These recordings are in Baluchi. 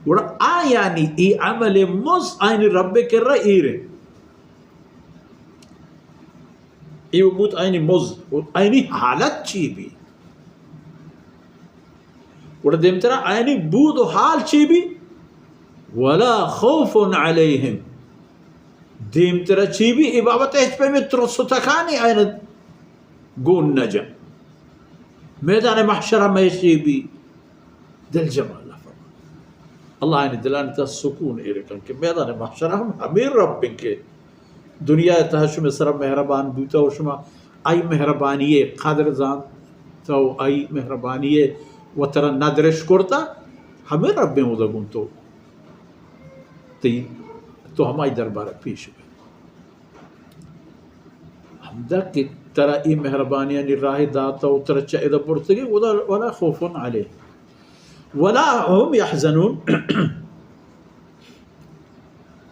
گڑا آیانی اے عمل مز آیانی رب کرا ایر انت۔ اے بوت آیانی مز، آیانی حالت چی بی؟ گڑا دیمترا آیانی بود و حال چی بی؟ ولا خوف علیہم۔ دیمترا چی بی؟ اے بابت ہچ پیمیں ترس و تکانے آیانا گون نہ جن۔ میدان محشر ہمیشی بی دل جمال فرما۔ اللہ آیانی دلانی تہا سکون ایر کن کہ میدان محشر ہم ہمے رب انت کہ دنیا تہا شمے سرا مہربان بوتا و شما آئی مہربانی قدر زانتا و آئی مہربانی وترا ندرش کرتا، ہمے رب انت اودا گون تو تئی، تو ہمائی دربارا پیش بے۔ ہمدا کہ ترا اے مہربانیانی راہ داتا و ترا چہ ادا برتگی، ولا، ولا خوف علیہم ولا هم يحزنون۔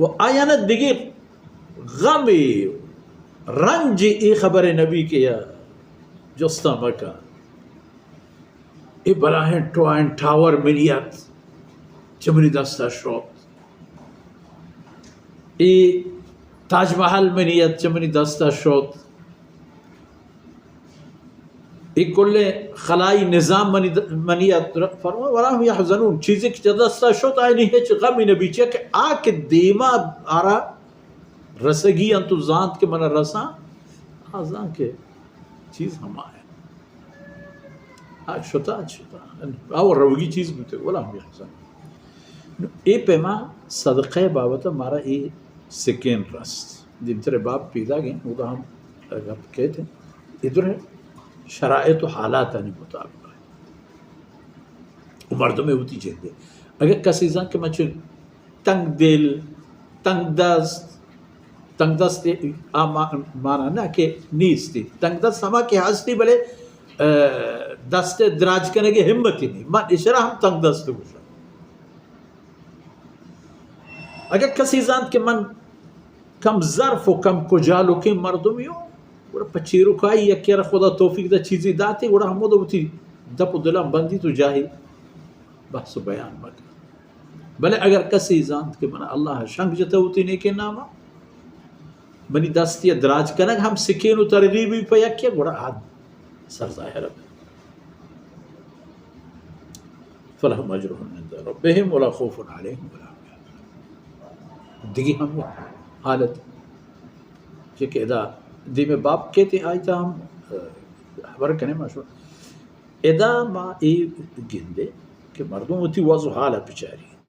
و آیانا دگہ غم رنج اے خبر نبی کہ یا جستا مکن۔ اے بلاہیں ٹوائن ٹاور منی ات، چہ منی دستا شوت۔ اے تاج محل منی ات، چہ منی دستا شوت۔ اے کلیں خلائی نظام منی د-، منی ات۔ فرما، ولا هم يحزنون، چیزے کہ چہ دستا شوت، آیانی ہچ غمی نبی، چیا کہ آ کہ دیما آرا رسگی انت و زانت کہ منا رساں، آ زانت کہ چیز ہما انت۔ آ شتا، شتا۔ آ و روگی چیز بوتگ، ولا هم يحزنون۔ نو اے پیما صدقہ بابت مارا اے سکین رست۔ دیمتر باب پیداگ انت، اودا ہم گپ کیت انت۔ ادھر شرائط و حالاتانی مطابق و مردم وتی جندے۔ اگر کسی زان کہ من چون تنگ دل، تنگ دست، تنگ دست آ ما-، مانا نہ کہ نیستی۔ تنگ دست ہما کہ ہستی، بلے، اہ، دست دراج کنگے ہمتی نہیں۔ من اشرا ہم تنگ دست گوشم۔ اگر کسی زانت کہ من کم ظرف و کم کجالوکیں مردمی ہوں، گڑا پہ چیروکائی یکے را خدا توفیق دا چیزی داتی، گڑا ہمودا وتی دپ و دلان بندی تو جاہی بحث و بیان مکن۔ بلے اگر کسی زانت کہ من اللہ شنگ جتہ وتی نیکیں ناما، منی دستی دراج کنگ ہم سکین و ترغیبی پہ یکے، گڑا حد سر ظاہر ہے۔ فلهم اجرهم عند ربهم ولا خوف عليهم ولا هم يحزنون۔ دگی ہم حالت کہ کہ ادا دیم باب کیت، آئی تا ہم، اہ، خبر کنے ما شو۔ ادا ما اے گندے کہ مردم وتی وضع و حال بچاری۔